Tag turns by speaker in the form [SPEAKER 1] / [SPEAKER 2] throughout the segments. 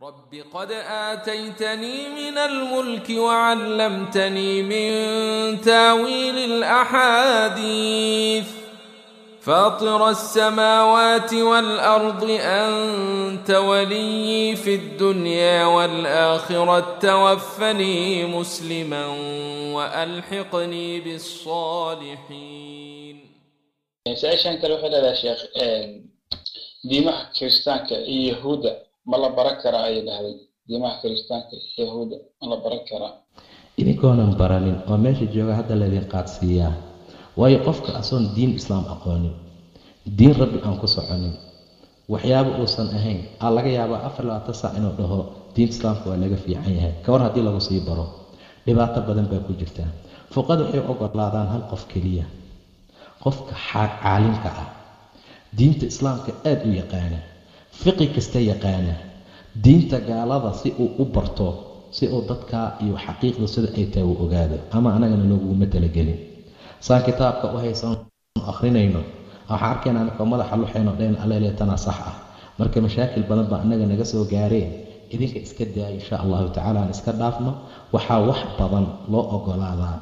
[SPEAKER 1] رب قد آتيتني من الملك وعلمتني من تاويل الأحاديث فاطر السماوات والأرض أنت وليي في الدنيا والآخرة توفني مسلما وألحقني بالصالحين.
[SPEAKER 2] Su-aashan kale waxay leedahay, sheekh, diimaha Kiristaanka iyo Yahuudda ma la baran karaa, ayay dhahday. Diimaha Kiristaanka iyo Yahuudda ma la baran karaa?
[SPEAKER 3] Idinkoonan baranin oo meesha jooga hadda laydin qaadsiiyaa, waayo qofka asoon diin Islaam aqoonin, diin Rabbi aan ku soconin, waxyaaba uusan ahayn aa laga yaabaa 24 saac inuu dhaho diinta Islaamka waa laga fiican yahay. Ka war haddii lagu sii baro? Dhibaato badan baa ku jirta. Fuqada waxay ogolaadaan hal qof keliya, qofka caalimka ah, diinta Islaamka aada u yaqaana, fiqi kasta yaqaana, diinta gaalada si uu u barto, si uu dadka iyo xaqiiqda sida ay tahay uu ogaado. Ama anagana looguma talagelin saan kitaabka u haysan akhrinayno. Waxaan arkayna anakoo madaxa luxayno dhen alele tanaa sax ah. Marka mashaakil badan baa annaga naga soo gaareen. Idinka iska daaya, insha Allahu tacala aan iska dhaafno. Waxaa wax badan loo ogolaadaa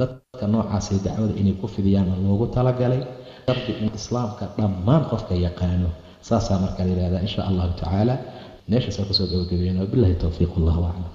[SPEAKER 3] dadka noocaasee dacwada inay ku fidiyaan loogu talagalay shardi in Islaamka dhammaan qofka yaqaano. Saasaa marka la yihahdaa, insha Allahu tacaala. Meeshaasaa kusoo gabagabeyn. Wabillahi towfiiq, allahu aclam.